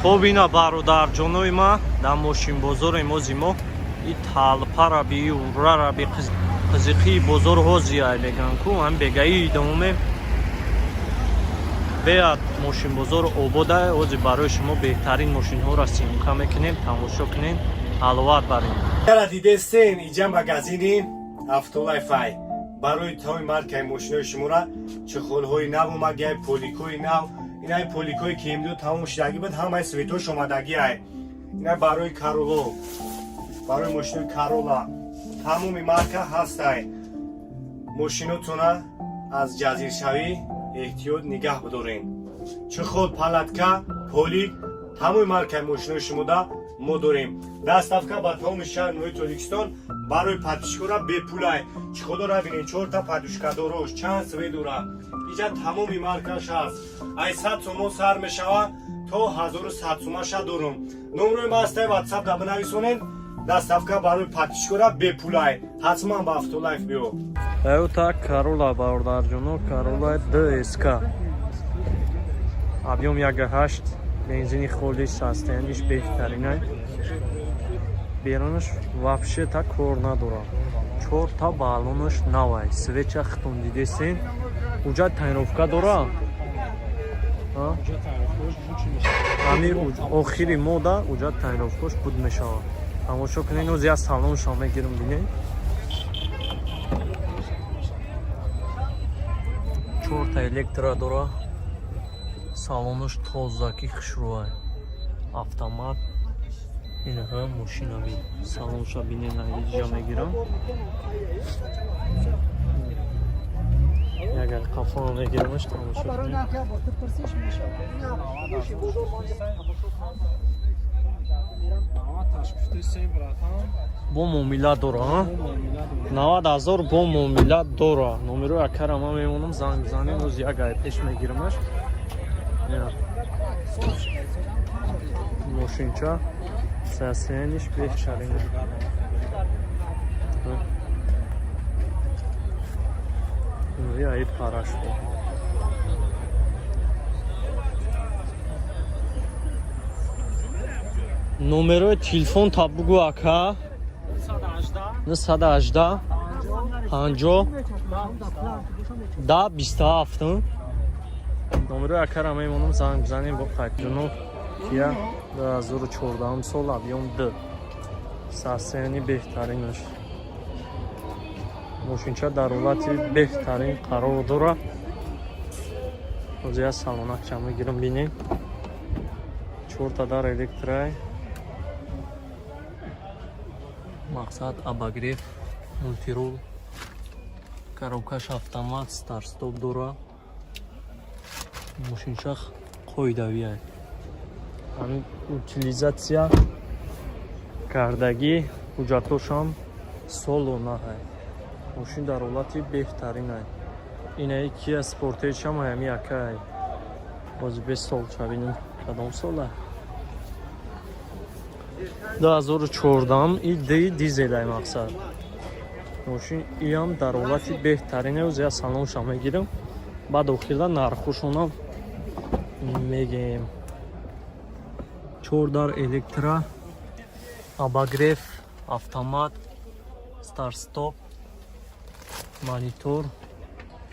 Хоб, ина, бародарҷонои ма, дар мошинбозори мози мо и талпараби урараби қизиқии бозор ҳозия меган ку ҳам бегаи идомомем беяд. Мошинбозор обода. Ҳози барои шумо беҳтарин мошинҳоро съёмка мекунем, тамошо кунем, ҳаловат барем. Яра дидестен, иҷа магазини Автолайфай барои тамоми маркаи мошинои шумора чехолҳои нав омадагиай, поликҳои нав. Инай поликҳое ки имрӯз тамом шудагӣ буд, ҳамаи цветош омадагиай. Инай барои Кароло, барои мошинои Карола тамоми марка ҳастай. Мошинотона аз ҷазиршавӣ эҳтиёт нигаҳ бидорен. Чехол, палатка, полик, тамоми маркаи мошинои шумода мо дорем. Доставка ба тамоми шаҳри ноҳияи Тоҷикистон барои подписчикора бепулай. Чехолора бинед, чорта подушкадорош, чанд цвет дора. Иҷа тамоми маркаш ҳаст. Ай 100 сомон сар мешава, то 1100 сомаша дорум. Номрои ма ҳастай, Ватсап да бинависонед. Доставка барои подписчикора бепулай. Ҳатман ба Автолайф биё. Тойота Карола, бародарҷоно, Карола ДСК, объём 1,8, бензини холис, состояниеш беҳтаринай. Берунаш вообще та кор надорад. Чорта баллонаш навай, свеча хитон дидесен. Уҷа тонировка дора. Ҳами охири мода уҷа тонировкаш буд мешавад. Тамошо кунед, оз як салоншо мегирам, бинед. Чорта электро дора, салонаш тозаки, хушрӯай, автомат. Инаҳа мошина бин, салонша бинед. Иҷа мегирам, агар қафоро мегирамаш, тамошо кунед. Бо муомила дора, 90 000 бо муомила дора. Номерои акара ман мемонам, занг бизанем. Оз як гай пеш мегирамаш. Мошинча состояниеш беҳтарин. Аи параш бо номерои телефон та бугу, ака. 918 50 10 27. Номерои акара мемонам, занг бизанем. Бо қайдҷуно Кия 2014 сол, объём д, состояние беҳтаринаш. Мошинча дар ҳолати беҳтарин қарор дорад. Ҳозир як салонакча мегирам, бинем. Чорта дар электрай, мақсад, обогрев, мультирул, коробкаш автомат, старт-стоп дора. Мошинча қоидавиай, ҳамин утилизация кардагӣ, ҳуҷҷатошам соло наҳай. Мошин дар ҳолати беҳтаринай. Инаи Кия Спортейҷам ҳами якай. Бози бес сол чабинем, кадом сола. 2014 и ди дизелай. Мақсад, мошин иам дар ҳолати беҳтарине. Оз я салонша мегирам, баъд охирда нархошонам мегем. Чор дар электро, обогрев, автомат, старт-стоп, монитор,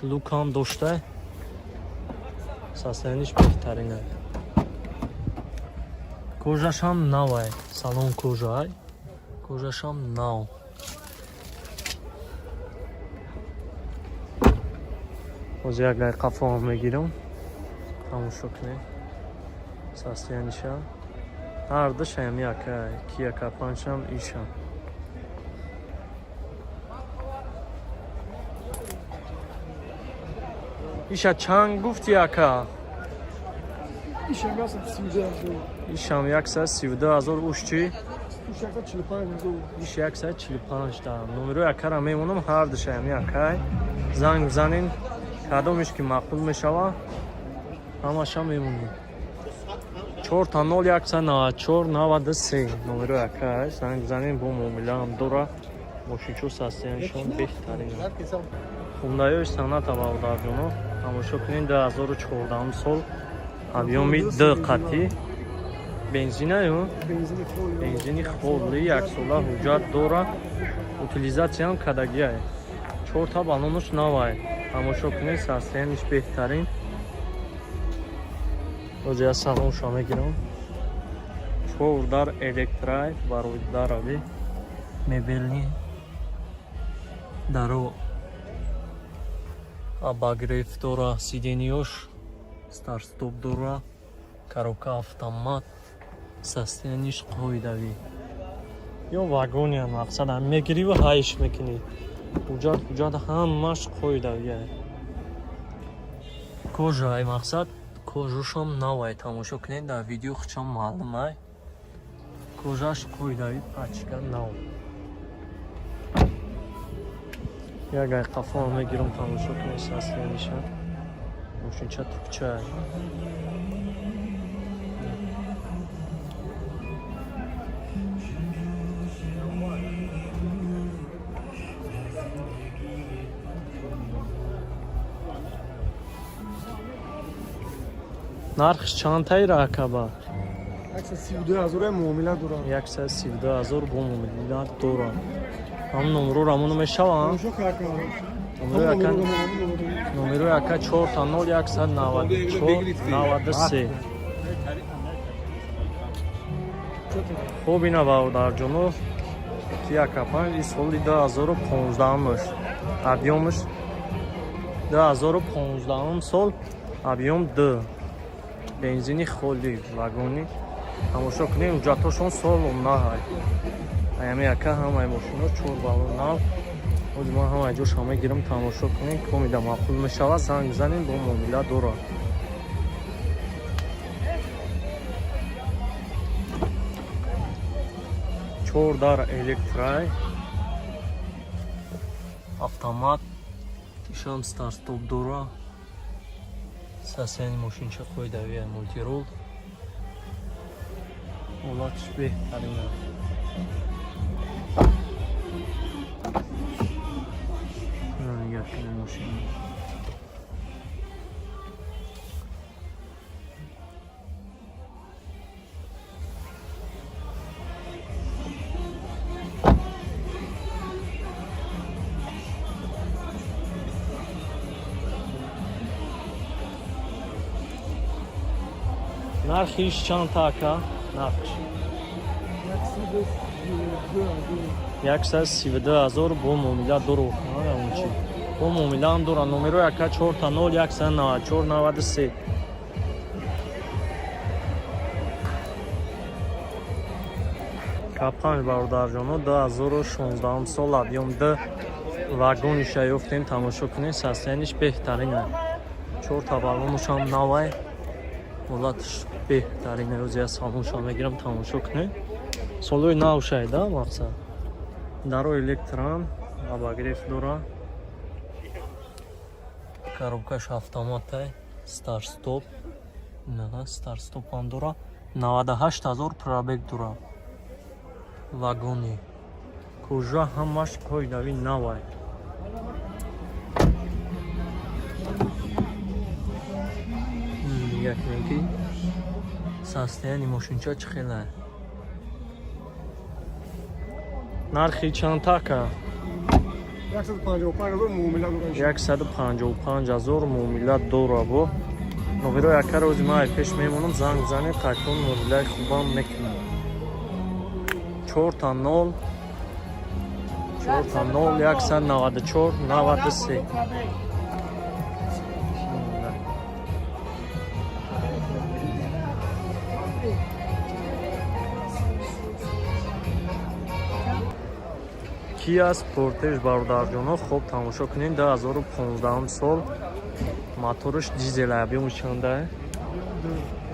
люкам дошта. Состояниеш беҳтаринай, кожашам навай, салон кожаай, кожашам нав. Ҳозир як гай қафоам мегирам, тамошо кунед состояниеша. Ҳардушаям якай, Кия К5-ам, ишам. Иша чанд гуфти, ака? Ишам 132 000. Уш чӣ? Иш 145. Да, номерои акара мемонам, ҳардушаям якай. Занг бизанен, кадомеш ки маъқул мешава, ҳамаша мемонем. 000 194 93 номерои акай, занг бизанем. Бо муомилаам дора. Мошинчо состояниешон беҳтарин. Хундаёи Соната, бародарҷоно, тамошо кунед. 2014 сол, объёми д қатӣ. Бензинаю? Бензини холи, яксола ҳуҷҷат дора, утилизатсиям кадагиай. Чорта баллонуш навай. Тамошо кунед, состояниш беҳтарин. Ози аз салонша мегирам. Чор дар электрай, барои дарави мебелни даро обогрев дора, сиденьёш старт-стоп дора, коробка автомат, состояниш қоидавӣ. Ё вагония, мақсад мегирӣ ва ҳайш мекунӣ. Ҳуҷҷат ҳамаш қоидавия. Кожаи, мақсад, кожушам навай, тамошо кунед, дар видео хучам маълумай. Кожаш қоидави, пачка нав. Як ай қафоам мегирам, тамошо кунед состояниша. Мошинча тукчай. Нархш чанд таира, акаба? 132 ҳазор муомила дорам. 132 ҳазор бо муомила дорам. Ҳам номро рамоно мешавам? Номерои ака 4 0 194 93. Хуб, ина, бародарҷоно, Kia K5 и соли 2015-мш. Объёмш 2015 сол, объём 2. Бензини холи, вагони. Тамошо кунед, ҳуҷҷатҳошон солом наҳай. Аями ака ҳамаи мошино чор баллон нав. Ози ман ҳамаи ҷоша мегирам, тамошо кунед, комида маъқул мешавад, занг бизанед, бо муомила дорад. Чор дар электрай, автомат, ишам старт-стоп дора. Состояние мошинча қоидавия, мультирул. Ҳолатш беҳтарин аст. Нигоҳ кунед мошина. Нархиш чанд та, ака? Нархш? 132 ҳазор бо муомила дору. Чи? Бо муомилаам дора. Номерои ака 4 0 194 93. К5, бародарҷоно, 2016 сол, объём 2, вагониша ёфтем, тамошо кунед, состояниш беҳтарин. Чорта баллонушам навай. Ҳолатш беҳтарин. Ози аз салонша мегирам, тамошо кунед. Солои нав шайда, мақсад. Даро электран, обогрев дора. Коробкаш автоматай, старт стоп. На, старт стоп ҳам дора. 98 ҳазор пробег дора. Вагони. Кожа ҳамаш қоидави навай. Нигоҳ кунед, ки состояние мошинча чӣ хелае. Нархи чанд така? 155 ҳазор муомила дорам. 155 ҳазор муомила дора бо. Номерои акаро ози ман ай пеш мемонам, занг бизанед, қайтон муомилаи хубам мекунам. 4 0 4 0 194 93. Kia Sportage, бародарҷоно, хоб, тамошо кунед, 2015 сол, мотораш дизел, объёми чанда?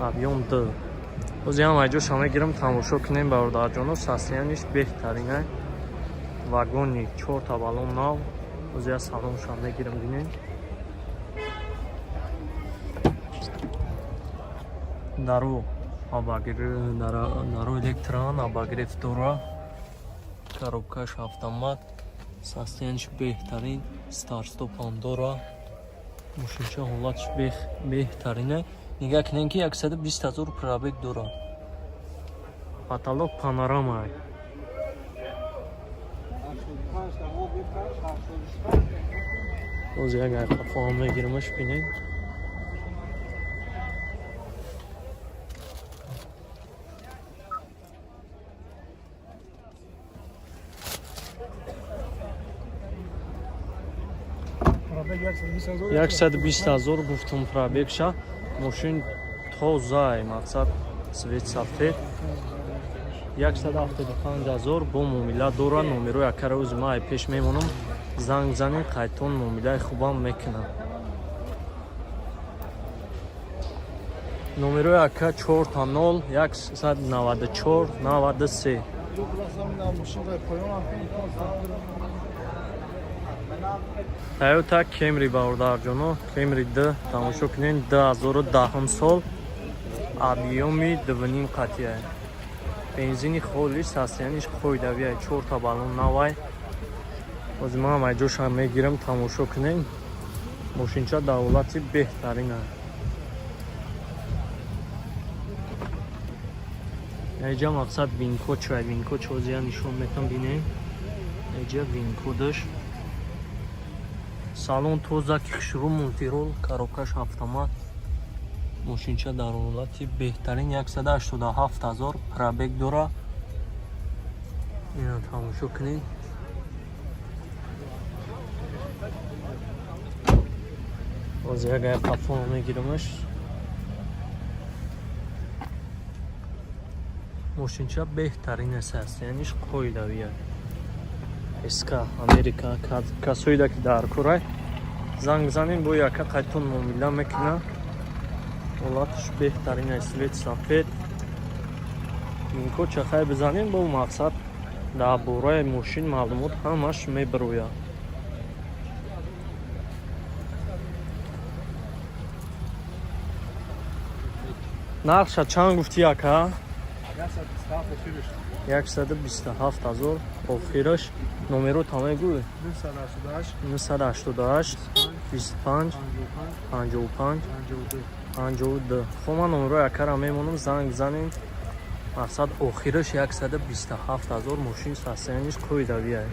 Объём 2. Ози ҳам айҷоша мегирам, тамошо кунем, бародарҷоно, состояниш беҳтарина. Вагони, чорта баллон нав. Ози аз салонша мегирам, бинед. Дару дару электран, обогрев дора, коробкаш автомат, состояниш беҳтарин, старт-стоп ҳам дора. Мошинча ҳолатш беҳтарине. Нигоҳ кунем, ки 120 ҳазор пробег дора. Потолок панорама. Боз як қафоам мегирамаш, бинед. Пробег 120 000. 120 ҳазор гуфтум пробегша. Мошин тозай, мақсад цвет сафед. 175 ҳазор бо муомила дора. Номерои акара ӯзи ман ай пеш мемонам. Занг занед, қайтон муомилаи хубам мекунам. Номерои ака 4 та 0 194 93. Toyota Camry, бародарҷоно, Camry D тамошо кунед, 2010 сол, объёми 2,5 қатия. Бензини холис, состояниш қоидавия, чорта баллон навай. Ҳозир ман ҳам айҷошам мегирам, тамошо кунед. Мошинча дар ҳолати беҳтарин аст. Инҷа мақсад винкод чӯ, винкод чозия нишон метам, бинед. Инҷа винкодаш. Салон тоза, ки хушрӯ, мультирол, коробкаш автомат. Мошинча дар ҳолати беҳтарин, 187 ҳазор пробег дора. Ина тамошо кунед. Боз як ай қафоно мегирамаш. Мошинча беҳтарин аст, яъниш қоидавия. СК Америка, касоида ки дар курай занг бизанем, бо яка қайтон муомила мекуна. Ҳолаташ беҳтарин аст, цвет сафед. Инко чахай бизанем, бо мақсад дар бораи мошин маълумот ҳамаш мебирояд. Нархша чанд гуфтӣ, ака? 127 ҳазор охираш. Номеро тамегӯй? 988 25 55 52. Хо, ман номерои акара мемонам, занг бизанем. Мақсад охираш 127 ҳазор, мошин состояниш қоидавия.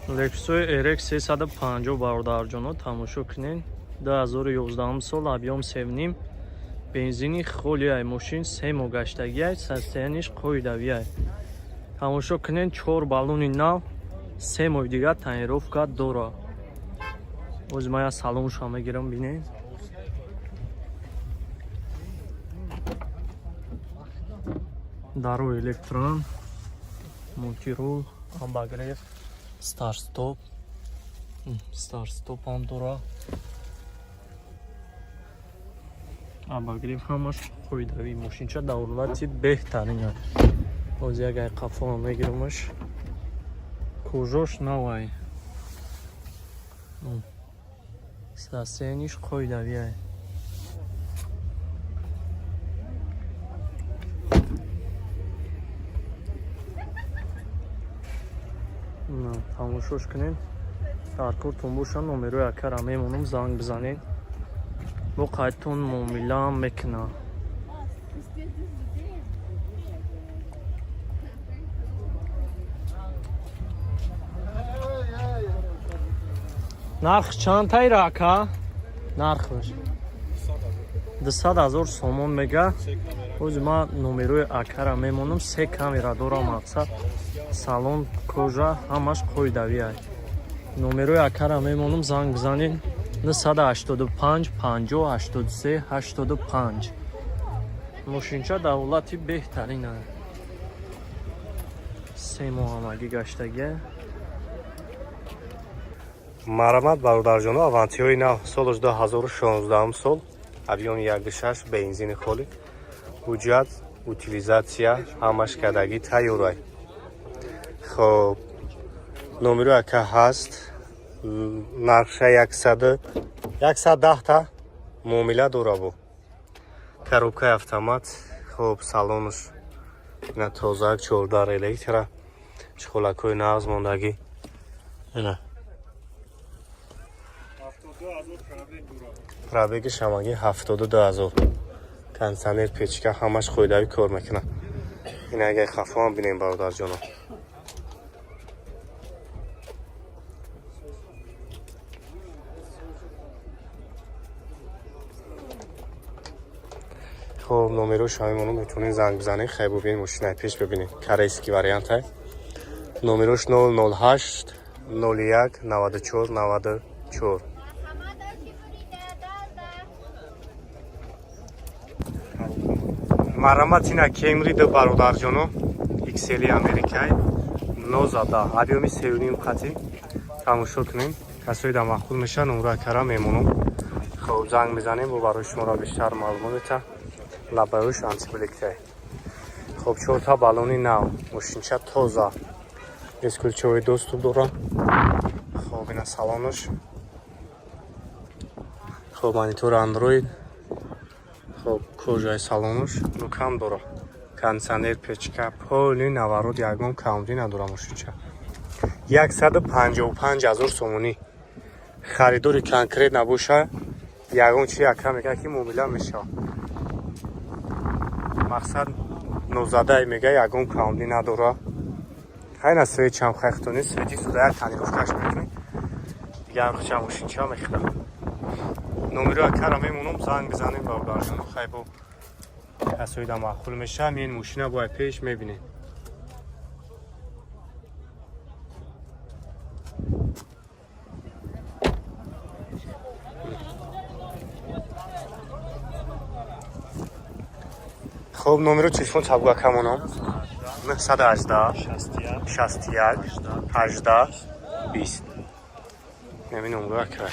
Лексуси RX 350, бародарҷоно, тамошо кунед. 2011 сол, объём 3,5, бензини холиай. Мошин 3 моҳ гаштагиай, состояниш қоидавиай. Тамошо кунед, чор баллони нав, 3 моҳи дигар тонировка дора. Ози ман як салонша мегирам, бинед. Даро электрон, мультирул, обогрев, старт-стоп, старт-стоп ҳам дора. Обогрев ҳамаш қоидавӣ. Мошинча дар ҳолати беҳтарин аст. Боз як ай қафоам мегирамаш. Кожош навай, состояниш қоидавиай. Тамошош кунед. Дар кортон боша, номерои акара мемонам, занг бизанед, бо қайтон муомилаам мекунам. Нарх чанд тайра, ака? Нархаш 200 000 сомон мега. Ози ман номерои акара мемонам. Се камера дорам, мақсад салон кожа ҳамаш қоидавиай. Номерои акара мемонам, занг бизанед: 985 50 83 85. Мошинча дар ҳолати беҳтарин аст, 3 моҳ ҳамагӣ гаштагия. Марамат, бародарҷоно, авантиҳои нав, солаш 2016 сол, объёми 1,6, бензини холи, ҳуҷҷат, утилизация ҳамаш кардагӣ тайёрай. Хоб, номеро ака ҳаст, нархша 110 та муомила дора бу. Коробкаи автомат, хоб, салонаш ина тозак, чордар электра, чхолакҳои нағз мондагӣ. Ина пробегиш ҳамагӣ 72 0. Кондиционер, печка ҳамаш қоидавӣ кор мекунад. Ин агар хафоам бинем, бародарҷоно. Хоб, номерош ҳамемоно, метавонед занг бизанед. Хай, бубинед, мошинаи пеш бибинед, корейский вариантай. Номерош 008 01 94 94. Марамат, ина Кемри ду, бародарҷоно, XL америкай нозада, объёми сеюним қати. Тамошо кунем, касои да маъқул меша, номра кара мемонам. Хоб, занг мезанем, бо барои шуморо бештар маълумот мета. Лабаюш антибликтай. Хоб, чорта баллони нав, мошинча тоза, бесключевой доступ дора. Хоб, ина салонаш. Хоб, монитори Android. Хоб, кожаи салонаш рукам дора, кондиционер, печка, поли наворот, ягон камбудӣ надора мошинча. 155 000 сомонӣ. Харидори конкрет набоша, ягон чи яка мега, ки муомила мешавад. Мақсад, нозадай мега, ягон камбудӣ надора. Хайна, свечам хайхтони свети суда, як тонировкаш мекунӣ, дигар хча мошинча мехӯра. Номеро акара мемонам, занг бизанем, бародарҷоно. Хай, бо касоида маъқул меша, миен, мошина бояд пеш мебинем. Хоб, номеро телефон табгу акамонам: 918 61 18 20. Нами номро акай.